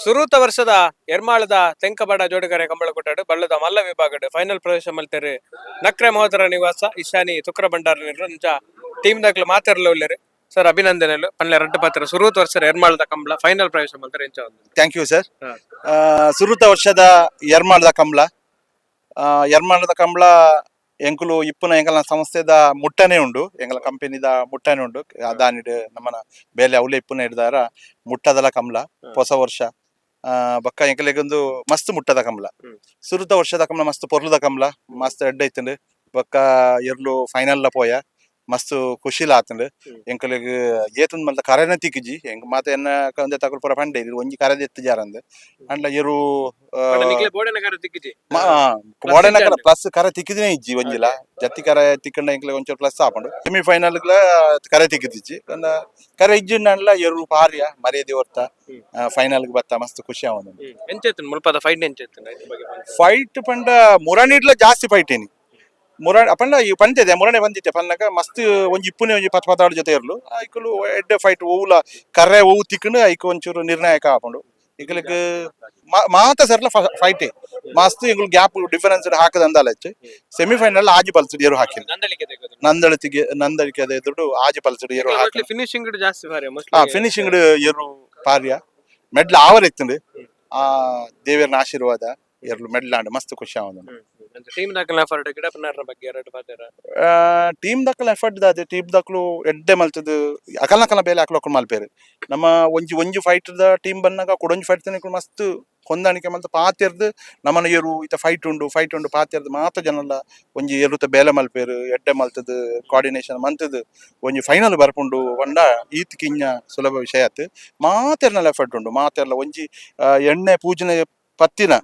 ಸುರೂತ ವರ್ಷದ ಎರ್ಮಾಳದ ತೆಂಕಬಾಡ ಜೋಡುಗರೆ ಕಂಬಳಕೊಟ್ಟಾಡು ಬಳ್ಳದ ಮಲ್ಲ ವಿಭಾಗಡ್ ಫೈನಲ್ ಪ್ರವೇಶ ಮಲ್ತೆರು ನಕ್ರೆ ಮಹೋದರ ನಿವಾಸ ಇಶಾನಿ ತುಕ್ರ ಭಂಡಾರ ನೀರು ನಿಜ ಟೀಮ್ ದಾಖಲು ಮಾತಾಡಲು ಉಲ್ಲೇರು. ಸರ್, ಅಭಿನಂದನೆಲು ಪನ್ಲೆ ರಡ್ಡು ಪಾತ್ರ. ಸುರೂತ ವರ್ಷದ ಎರ್ಮಾಳದ ಕಂಬಳ ಫೈನಲ್ ಪ್ರವೇಶ ಮಲ್ತಾರೆ, ಎಂಚ ಒಂದು? Thank you sir. ಸುರುತ ವರ್ಷದ ಎರ್ಮಾಳದ ಕಂಬಳ, ಎರ್ಮಾಳದ ಕಂಬಳ ಎಂಕುಲು ಇಪ್ಪುನ ಎಂಕಲ್ನ ಸಂಸ್ಥೆದ ಮುಟ್ಟನೆ ಉಂಡು, ಎಂಕಲ ಕಂಪನಿದ ಮುಟ್ಟನೆ ಉಂಡು. ಅದಾನಿಡ್ ನಮ್ಮನ ಬೇಲೆ ಅವಲೆ ಇಪ್ಪುನ ಹಿಡ್ದಾರ ಮುಟ್ಟದಲ ಕಂಬಳ. ಹೊಸ ವರ್ಷ ಬೊಕ್ಕ ಎಂಕಲೆಗೊಂದು ಮಸ್ತ್ ಮುಟ್ಟದ ಕಂಬಳ. ಸುರುತ ವರ್ಷದ ಕಂಬಳ ಮಸ್ತ್ ಪೊರ್ಲುದ ಕಂಬಳ, ಮಸ್ತ್ ಎಡ್ಡೆ ಇತ್ತುಂಡು. ಬೊಕ್ಕ ಎರ್ಲು ಫೈನಲ್ ಪೋಯ, ಮಸ್ತ್ ಖುಷಿಲ ಆತುಂಡು. ಎಂಕಲೆಗ್ ಏತುಂದು ಮಲ್ತ ಕರೆನ ತಿಕ್ಕಿಜಿ ಎಂಕ್ ಮಾತ ಎನ್ನ ಕಂದೆ ತಕುಲು ಪೂರ ಪಂಡೆ ಒಂಜಿ ಕರೆ ಎತ್ತು ಜಾರಂದ್ ಅಂಡ್ಲ ಎರು ನಿಕ್ಲೆ ಬೋಡೆನ ಕರೆ ತಿಕ್ಕಿಜಿ. ಓಡನ ಇಜ್ಜಾಂಡ್. ಪ್ಲಸ್ ಕರೆ ತಿಕ್ಕಿದಿನೇ ಇಜ್ಜಿ. ಒಂಜಿಲ ಜತ್ತಿ ಕರೆ ತಿಕ್ಕಂಡ ಎಂಕ್ಲೆ ಒಂಚೂರು ಪ್ಲಸ್ ಆಪುಂಡು. ಸೆಮಿ ಫೈನಲ್ ಕರೆ ತಿಕ್ಕಿದಿಜ್ಜಿ. ಕರೆ ಇಜ್ಜಿಂಡಲ ಎರು ಪಾರ್ಯ ಮರ್ಯಾದೆ ಹೊರ್ತ ಫೈನಲ್ ಬತ್ತ, ಮಸ್ತ್ ಖುಷಿ ಆವೊಂದು. ಎಂಚೆತ್ತುಂಡು ಮುಲ್ಪದ ಫೈಟ್, ಎಂಚೆತ್ತುಂಡು ಐತ ಬಗ್ಗೆ ಪನ್ಲೆ. ಫೈಟ್ ಪಂಡ ಮುರಾನಿಡ್ಲ ಜಾಸ್ತಿ ಫೈಟ್ ಏನಿ. ಮುರಾಣಿ ಪಂಡ ಈ ಪಂತಿದೆ, ಮುರಾಣಿ ಬಂದಿತ್ತೆ ಪನ್ನಕ ಮಸ್ತ್ ಒಂಜಿ ಇಪ್ಪುನೆ ಒಂಜಿ ಪತ್ ಪತ್ತಾಡು ಜೊತೆ ಇರ್ಲು. ಐಕುಲು ಎಡ್ಡೆ ಫೈಟ್. ಓವುಲ ಕರ್ರೆ ಓವು ತಿಕ್ಕಂಡು ಐಕ್ ಒಂಚೂರು ನಿರ್ಣಾಯಕ ಆಪುಂಡು. ಇಕಲಿಕ್ ಮಾತ ಸರ್ಲ ಫೈಟೇ ಮಸ್ತ್. ಎಂಕುಲು ಗ್ಯಾಪ್ ಡಿಫರೆನ್ಸ್ ಹಾಕದಂದಾಲ ಹೆಚ್ಚು. ಸೆಮಿಫೈನಲ್ ಆಜಿ ಪಲ್ಸಡ್ ಏರು ಹಾಕಿಲ್ಲ. ನಂದಳಿಕೆ ತೆಗೆದು. ನಂದಳಿತಿಗೆ ನಂದಳಿಕೆ ಎದುರು ಆಜಿ ಪಲ್ಸಡ್ ಏರು ಹಾಕಿ. ಫಿನಿಶಿಂಗ್ ಜಾಸ್ತಿ ಭಾರಿ. ಫಿನಿಶಿಂಗ್ ಏರು ಪಾರ್ಯ ಮೆಡ್ಲ್ ಆವರ್ ಇತ್ತುಂಡು. ಆ ದೇವೆರ್ನ ಆಶೀರ್ವಾದ, ಎರ್ಲು ಮೆಡ್ಲ್ ಆಂಡ್, ಮಸ್ತ್ ಖುಷಿ ಆವೊಂದು. ಟೀಮ್ ದಾಖಲ ಎಫರ್ಟ್ ಗಿಡಪನಾರನ ಬಗ್ಗೆ ಎರಡು ಪಾತೆರ. ಟೀಮ್ ದಕ್ಕಲ ಎಫರ್ಟ್ ದಾದೆ, ಟೀಮ್ ದಕ್ಕಲು ಎಡ್ಡೆ ಮಲ್ತದು. ಅಕಲ್ನ ಅಕಲ್ನ ಬೇಲೆ ಅಕ್ಲು ಅಕಲ್ ಮಲ್ಪೇರು. ನಮ್ಮ ಒಂಜಿ ಒಂಜಿ fight the team ಬನ್ನಾಗ ಕುಡೊಂಜಿ ಫೈಟ್ ಮಸ್ತ್ ಹೊಂದಾಣಿಕೆ ಮಲ್ತ ಪಾತೆರ್ದು ನಮ್ಮನ ಎರು ಇತ್ತ ಫೈಟ್ ಉಂಡು, ಫೈಟ್ ಉಂಡು ಪಾತೆರ್ದು ಮಾತ ಜನಲ ಒಂಜಿ ಎರುತ ಬೇಲೆ ಮಲ್ಪೇರು. ಎಡ್ಡೆ ಮಲ್ತದು, ಕೋಆರ್ಡಿನೇಷನ್ ಮಂತದು ಒಂಜಿ ಫೈನಲ್ ಬರ್ಪುಂಡು ಪಂಡ ಈತ್ ಕಿಂಜ ಸುಲಭ ವಿಷಯ ಆತು. ಮಾತೆರ್ನಲ ಎಫರ್ಟ್ ಉಂಡು. ಮಾತೆರ್ಲ ಒಂಜಿ ಎಣ್ಣೆ ಪೂಜನೆ ಪತ್ತಿನ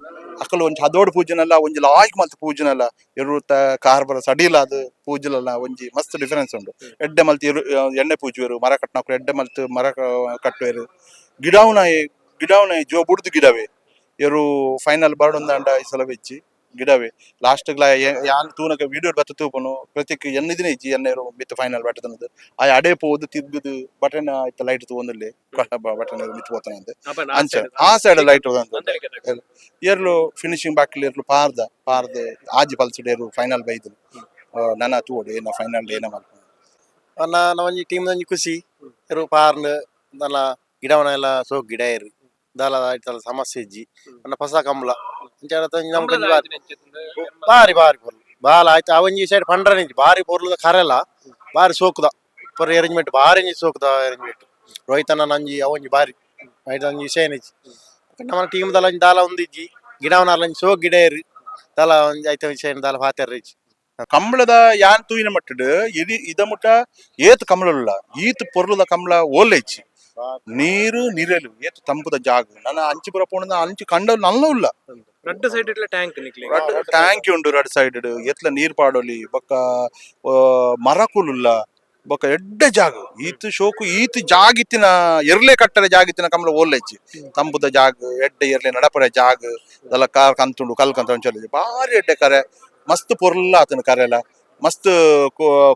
ಅಕಲು ಒಂಜಿ ಹದೋಡು ಪೂಜನಲ್ಲ, ಒಂಜಿ ಲಾಯ್ಕ್ ಮಲ್ತ್ ಪೂಜನಲ್ಲ, ಎರುತ ಕಾರ್ ಬರ ಸಡಿಲ ಅದು ಪೂಜಲಲ್ಲ ಒಂಜಿ ಮಸ್ತ್ ಡಿಫರೆನ್ಸ್ ಉಂಡು. ಎಡ್ಡೆ ಮಲ್ತ್ ಎರು ಎಣ್ಣೆ ಪೂಜುವೆರು. ಮರ ಕಟ್ನಕ್ಲು ಎಡ್ಡೆ ಮಲ್ತ್ ಮರ ಕಟ್ಟುವೆರು. ಗಿಡಾವುನ ಗಿಡಾವುನ ಜೋ ಬುಡ್ದು ಗಿಡವೇ ಎರು ಫೈನಲ್ ಬರಡೊಂದಾಂಡ ಈ ಸಲ ಬೆಚ್ಚಿ ಗಿಡವೇ ಲಾಸ್ಟ್ ಗ್ಲಾ ಯಾನ್ ತೂನಗ ವಿಡಿಯೋ ಬತ್ತ ತೂಪನು ಪ್ರತಿಕ್ ಎನ್ನ ಇಜ್ಜಿ ಎನ್ನ ಎರು ಮಿತ್ ಫೈನಲ್ ಬಟ್ಟದನದು. ಆ ಅಡೆ ಪೋದು ತಿರ್ಗುದು ಬಟನ್ ಇತ್ತ ಲೈಟ್ ತೂವೊಂದುಲ್ಲೆ, ಬಟನ್ ಮಿತ್ ಪೋತನಂದ್ ಅಂಚ ಆ ಸೈಡ್ ಲೈಟ್. ಏರ್ಲು ಫಿನಿಶಿಂಗ್ ಬಾಕಿಲ್ ಏರ್ಲು ಪಾರ್ದ ಪಾರ್ದ ಆಜಿ ಪಲ್ಸಡ್ ಏರು ಫೈನಲ್ ಬೈದು. ನನ ತೂವೊಡು ಏನ ಫೈನಲ್ ಏನ ಮಲ್ಪುನ. ಅನ್ನ ಒಂಜಿ ಟೀಮ್ ಒಂಜಿ ಖುಷಿ. ಎರು ಪಾರ್ನ್ ದಾಲ ಗಿಡವನ ಎಲ್ಲ ಸೋಕ್ ಗಿಡ ಇರು ದಾಲ ಐತಲ ಸಮಸ್ಯೆ ಇಜ್ಜಿ. ಅನ್ನ ಹೊಸ ಕಂಬಳ ಅಂಚ ನಮ್ಗೆ ಒಂಜಿ ಬಾರಿ ಬಾರಿ ಬಾರಿ ಪೊರ್ಲು ಬಾಲ ಆಯ್ತು. ಆ ಒಂಜಿ ಸೈಡ್ ಪಂಡ್ರನೆ ಇಜ್ಜಿ, ಬಾರಿ ಪೊರ್ಲುದ ಕರೆಲ ಬಾರಿ ಸೋಕುದ ಪೊರ್ ಅರೇಂಜ್ಮೆಂಟ್, ಬಾರಿ ಒಂಜಿ ಸೋಕುದ ಅರೇಂಜ್ಮೆಂಟ್. ರೋಹಿತನ ನಂಜಿ ಅವೊಂಜಿ ಬಾರಿ ಐತ ಒಂಜಿ ವಿಷಯ ಇಜ್ಜಿ. ನಮ್ಮ ಟೀಮ್ ದಾಲ ಒಂಜಿ ದಾಲ ಒಂದಿಜ್ಜಿ. ಗಿಡವನ ಒಂಜಿ ಸೋಕ್ ಗಿಡ ಇರು ದಾಲ ಒಂಜಿ ಐತ ವಿಷಯ ದಾಲ ಪಾತೆರ ಇಜ್ಜಿ. ಕಂಬಳದ ಯಾನ್ ತೂಯಿನ ಮಟ್ಟಡ್ ಇದಿ ಇದ ಮುಟ್ಟ ಏತ್ ಕಂಬಳುಲ್ಲ, ಈತ್ ಪೊರ್ಲುದ ಕಂಬಳ ಓಲೆ ಇಜ್ಜಿ. ನೀರು ನಿರೆಲು ಏತ್ ತಂಪುದ ಜಾಗ. ನನ್ನ ಅಂಚಿ ಪುರ ಪೋಣದ ಅಂಚಿ ಕಂಡ ನಲ್ಲ ಉಲ್ಲ. ರಡ್ಡು ಸೈಡ್ ಇಟ್ಲ ಟ್ಯಾಂಕ್ ನಿಕ್ಲೆ. ಟ್ಯಾಂಕ್ ಉಂಡು ರಡ್ ಸೈಡ್. ಎತ್ಲ ನೀರ್ ಪಾಡೊಲಿ. ಬೊಕ್ಕ ಮರಕುಲುಲ್ಲ. ಬೊಕ್ಕ ಎಡ್ಡೆ ಜಾಗ. ಈತ್ ಶೋಕು ಈತ್ ಜಾಗಿತ್ತಿನ ಎರ್ಲೆ ಕಟ್ಟರೆ ಜಾಗಿತ್ತಿನ ಕಂಬಳ ಓಲೆ ಇಜ್ಜಿ. ತಂಪುದ ಜಾಗ, ಎಡ್ಡೆ ಎರ್ಲೆ ನಡಪರೆ ಜಾಗ. ಅದೆಲ್ಲ ಕಾರ್ ಕಂತುಂಡು ಕಲ್ ಕಂತ ಒಂಚೂರು ಬಾರಿ ಎಡ್ಡೆ ಕರೆ. ಮಸ್ತ್ ಪೊರ್ಲ ಆತನ ಕರೆಲ. ಮಸ್ತ್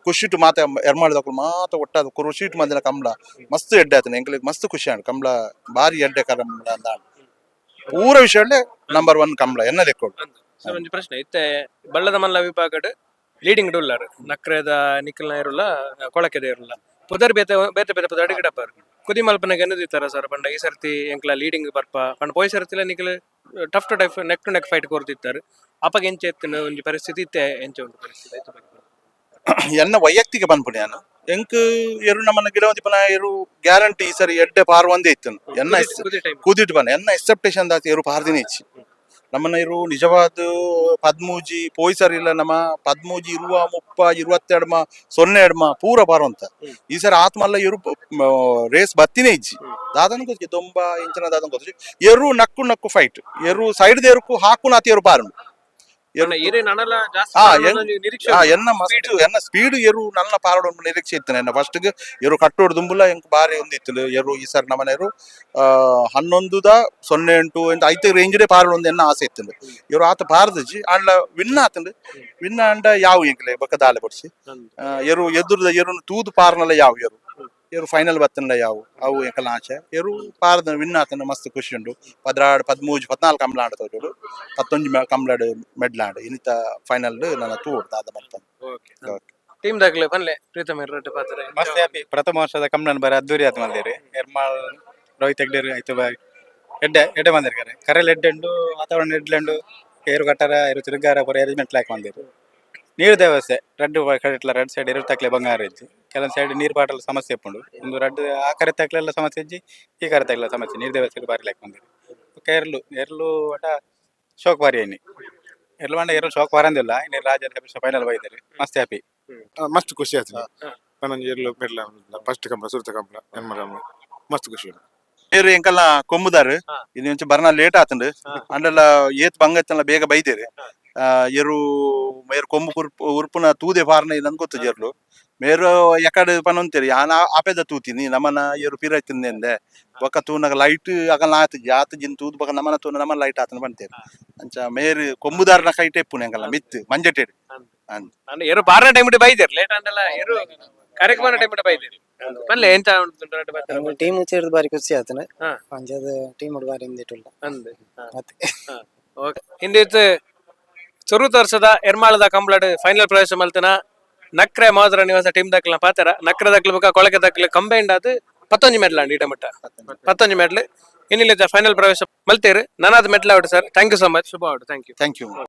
ಖುಷಿಟ್ ಮಾತ ಎರ್ಮಾಳಿದಕುಲು ಮಾತ ಒಟ್ಟಾದ ಖುಷಿಟ್ ಮಂದಿನ ಕಂಬಳ ಮಸ್ತ್ ಎಡ್ಡೆ ಆತನ. ಎಂಕ್ಲೆಗ್ ಮಸ್ತ್ ಖುಷಿ ಆಂಡ್. ಕಂಬಳ ಬಾರಿ ಎಡ್ಡೆ ಕಂಬಳ ಅಂದ. ಪೂರ ವಿಷಯ ನಂಬರ್ ಒನ್ ಕಂಬಳ ಎನ್ನ ಲೆಕ್ಕೊಡು. ಸರ್, ಒಂಜಿ ಪ್ರಶ್ನೆ. ಇತ್ತೆ ಬಳ್ಳದ ಮಲ್ಲ ವಿಭಾಗಡ್ ಲೀಡಿಂಗ್ ಉಲ್ಲಾರ್ ನಕ್ರೆದ ನಿಖಿಲ್ ಇರುಲ್ಲ, ಕೊಳಕೆದ ಇರುಲ್ಲ. ಪುದರ್ ಬೇತೆ ಬೇತೆ ಬೇತೆ ಪುದರ್ ಗಿಡಪ್ಪರ್ ಕುದಿ ಮಲ್ಪನ ಗೆನ್ನದಿತ್ತಾರ ಸರ್. ಪಂಡ ಈ ಸರ್ತಿ ಎಂಕ್ಲ ಲೀಡಿಂಗ್ ಬರ್ಪ ಪಂಡ ಪೋಯ್ ಸರ್ತಿಲ Nikhil tough to tough, neck to neck fight ಕೊರ್ತಿತ್ತಾರೆ. ಅಪಗ ಎಂಚ ಎತ್ತಿನ ಒಂಜಿ ಪರಿಸ್ಥಿತಿ, ಇತ್ತೆ ಎಂಚ ಉಂಟು ಪರಿಸ್ಥಿತಿ, ಐತ ಬಗ್ಗೆ. ಎನ್ನ ವೈಯಕ್ತಿಕ ಪನ್ಪುಣಿ ಯಾನು ಎಂಕ್ ಎರು ನಮ್ಮನ್ನ ಗಿಡ ಪನ ಎರು ಗ್ಯಾರಂಟಿ ಈ ಸರಿ ಎಡ್ಡೆ ಪಾರ್ ಒಂದೇ ಇತ್ತು ಎನ್ನ ಕುದಿ ಟೈಮ್. ಕೂದಿಟ್ಟು ಬನ್ನ ಎನ್ನ ಎಕ್ಸೆಪ್ಟೇಷನ್ ದಾತಿ ಎರು ಪಾರ್ದಿನ ಇಚ್ಚಿ. ನಮ್ಮನ್ನ ಇರು ನಿಜವಾದ ಪದ್ಮೂಜಿ ಪೋಯ್ ಸರಿ ಇಲ್ಲ. ನಮ್ಮ ಪದ್ಮೂಜಿ ಇರುವ ಮುಪ್ಪ ಇರುವತ್ತೆರಡ್ಮ ಸೊನ್ನೆ ಎಡ್ಮ ಪೂರ ಪಾರುವಂತ. ಈ ಸರಿ ಆತ್ಮಲ್ಲ ಇರು ರೇಸ್ ಬತ್ತಿನೇ ಇಜ್ಜಿ. ದಾದನ ಗೊತ್ತಿ ದೊಂಬ ಇಂಚಿನ ದಾದನ ಗೊತ್ತಿ. ಎರು ನಕ್ಕು ನಕ್ಕು ಫೈಟ್. ಎರು ಸೈಡ್ ದೇರುಕು ಹಾಕು ಎರು ಪಾರುಂಡು ಎರು. ಏರೇ ನನಲ ಜಾಸ್ತಿ ಪಾರುನ ಒಂಜಿ ನಿರೀಕ್ಷೆ. ಎನ್ನ ಮಸ್ತ್ ಎನ್ನ ಸ್ಪೀಡ್ ಎರು ನನ್ನ ಪಾರಡ ನಿರೀಕ್ಷೆ ಇತ್ತು. ಎನ್ನ ಫಸ್ಟ್ ಎರು ಕಟ್ಟೋಡು ದುಂಬುಲ ಎಂಕ್ ಬಾರಿ ಒಂದು ಇತ್ತು. ಎರು ಈ ಸರ್ ನಮ್ಮನೆ ಎರು 11.08 ಎಂತ ಐತೆ ರೇಂಜ್ ಪಾರಡು ಒಂದು ಎನ್ನ ಆಸೆ ಇತ್ತು. ಇವರು ಆತ ಪಾರದಜಿ ಆಂಡ್ಲ ವಿನ್ ಆತಂಡು. ವಿನ್ ಆಂಡ ಯಾವ ಎಂಕ್ಲೆ ಬೊಕ್ಕ ದಾಲೆ ಬಡ್ಸಿ. ಎರು ಎದುರುದ ಎರುನು ತೂದು ಪಾರನಲ್ಲ ಯಾವ ಎರು ಏರು ಫೈನಲ್ ಬತ್ತಂಡ ಯಾವು ಅವು ಎಂಕಲ್ನ ಆಚೆ. ಏರು ಪಾರದ ವಿನ್ ಆತನ ಮಸ್ತ್ ಖುಷಿ ಉಂಡು. 12, 13, 14 ಕಂಬ್ಲ ಆಂಡ ತೋಜೋಡು, 11 ಕಂಬ್ಲಡ್ ಮೆಡ್ಲಾಂಡ್. ಇನ್ನಿತ ಫೈನಲ್ ನನ್ನ ತೂವೊಡು ದಾದ ಮಲ್ಪಂದ್. ಓಕೆ, ಟೀಮ್ ದಾಗಲೆ ಪನ್ಲೆ ಪ್ರೀತಮ್ ರಡ್ಡ್ ಪಾತ್ರ. ಮಸ್ತ್ ಹ್ಯಾಪಿ. ಪ್ರಥಮ ವರ್ಷದ ಕಂಬ್ಳನ್ ಬಾರಿ ಅದ್ದೂರಿ ಆತ್ ಮಲ್ದೇರಿ. ಎರ್ಮಾಳ್ ರೋಹಿತ್ ಹೆಗ್ಡೆರ್ ಆಯ್ತು, ಬಾರಿ ಎಡ್ಡೆ ಎಡ್ಡೆ ಬಂದಿರ್ತಾರೆ. ಕರೆಲ್ ಎಡ್ಡೆ ಉಂಡು, ವಾತಾವರಣ ಎಡ್ಲೆ ಉಂಡು. ಏರು ಕಟ್ಟರ, ಏರು ತಿರುಗಾರ ಪೂರ ಅರೇಂಜ್ಮೆಂಟ್ ಲಾಕ್ ಬಂದಿರು. ನೀರು ವ್ಯವಸ್ಥೆ ರಡ್ಡು ಕಡೆಟ್ಲ, ರಡ್ ಸೈಡ್ ಇರು ತಕ್ಲೆ ಬಂಗಾರ ಇಜ್ಜಿ. ಕೆಲವೊಂದು ಸೈಡ್ ನೀರು ಬಾಟಲ್ ಸಮಸ್ಯೆ ಉಂಡು. ಒಂದು ರಡ್ಡು ಆ ಕರೆ ತಕ್ಲೆಲ್ಲ ಸಮಸ್ಯೆ ಇಜ್ಜಿ, ಈ ಕರೆ ತಕ್ಲೆ ಸಮಸ್ಯೆ. ನೀರು ವ್ಯವಸ್ಥೆ ಬಾರಿ ಲಾಕ್ ಬಂದಿರು. ಬೊಕ್ಕ ಎರ್ಲು ಎರ್ಲು ಒಟ ಶೋಕ್ ಬಾರಿ ಏನಿ ಎರ್ಲು ಮಂಡ ಎರ್ಲು ಶೋಕ್ ಬಾರಂದಿಲ್ಲ. ಇನ್ನು ರಾಜ ಫೈನಲ್ ಬೈದಾರೆ, ಮಸ್ತ್ ಹ್ಯಾಪಿ. ಮಸ್ತ್ ಖುಷಿ ಆಯ್ತು. ಪನ್ನೊಂದು ಎರ್ಲು ಮೆಡ್ಲ, ಫಸ್ಟ್ ಕಂಬಳ, ಸುರುತ ಕಂಬಳ, ಎನ್ಮರ, ಮಸ್ತ್ ಖುಷಿ ಉಂಟು. ಏರು ಎಂಕಲ್ನ ಕೊಂಬುದಾರು. ಇದು ಒಂಚೂರು ಬರ್ನ ಲೇಟ್ ಆತಂಡು. ಅಂಡಲ ಏತ್ ಬಂಗತ್ತಲ್ಲ ಬೇಗ ಬೈದೇರು. ಏರು ಮೇರು ಕೊಂಬು ಕುರ್ಪು ಉರ್ಪುನ ತೂದೆ ಪಾರ್ನ ಇದನ್ ಗೊತ್ತು. ಜೇರ್ಲು ಮೇರು ಎಕಡೆ ಪನೊಂತೇರಿ, ಯಾನ ಆಪೆದ ತೂತೀನಿ ನಮನ ಏರು ಪಿರ ತಿಂದೆ. ಬೊಕ್ಕ ತೂನಗ ಲೈಟ್ ಅಗಲ ಆತು ಆತು ಜಿನ್ ತೂದು ಬೊಕ್ಕ ನಮನ ತೂನ ನಮನ ಲೈಟ್ ಆತನ ಬಂತೇರಿ. ಅಂಚ ಮೇರು ಕೊಂಬುದಾರನ ಕೈಟೆ ಎಪ್ಪುನ ಎಂಕಲ್ನ ಮಿತ್ತು ಮಂಜಟೇಡು. ನಾನು ಏರು ಬಾರ ಟೈಮ್ ಬೈದೇರ್, ಲೇಟ್ ಅಂಡಲ್ಲ ಏರು ಕಾರ್ಯಕ್ರಮ ಟೈಮ್ ಬೈದೇರ್. ಪನ್ಲೆ ಎಂತ ಉಂಟು ರಡ್ಡ್ ಪಾತ್ರ. ಟೀಮ್ ಸೇರಿದ ಬಾರಿ ಖುಷಿ ಆತನ. ಅಂಚದ ಟೀಮ್ ಬಾರಿ ಹಿಂದಿಟ್ಟುಲ್ಲ. ಅಂದ್. ಮತ್ತೆ. ಓಕೆ, ಹಿಂದಿತ್ತು ಸುರುತ ವರ್ಷದ ಎರ್ಮಾಳದ ಕಂಬ್ಳಡ್ ಫೈನಲ್ ಪ್ರವೇಶ ಮಲ್ತನ ನಕ್ರೆ ಮಾದ್ರ ನಿವಾಸ ಟೀಮ್ ದಾಖಲ ಪಾತ್ರ. ನಕ್ರೆ ದಾಖಲೆ ಬೊಕ್ಕ ಕೊಳಕೆ ದಾಖಲೆ ಕಂಬೈಂಡ್ ಆದ್ 11 ಮೆಡ್ಲ್ ಅಂಡ್ ಇಡಮಟ್ಟ 11 ಮೆಡ್ಲ್. ಇನ್ನಿಲ್ಲ ಫೈನಲ್ ಪ್ರವೇಶ ಮಲ್ತೇರು. ನಾನಾದ medal out sir. Thank you so much. ಶುಭ out. Thank you. Thank you.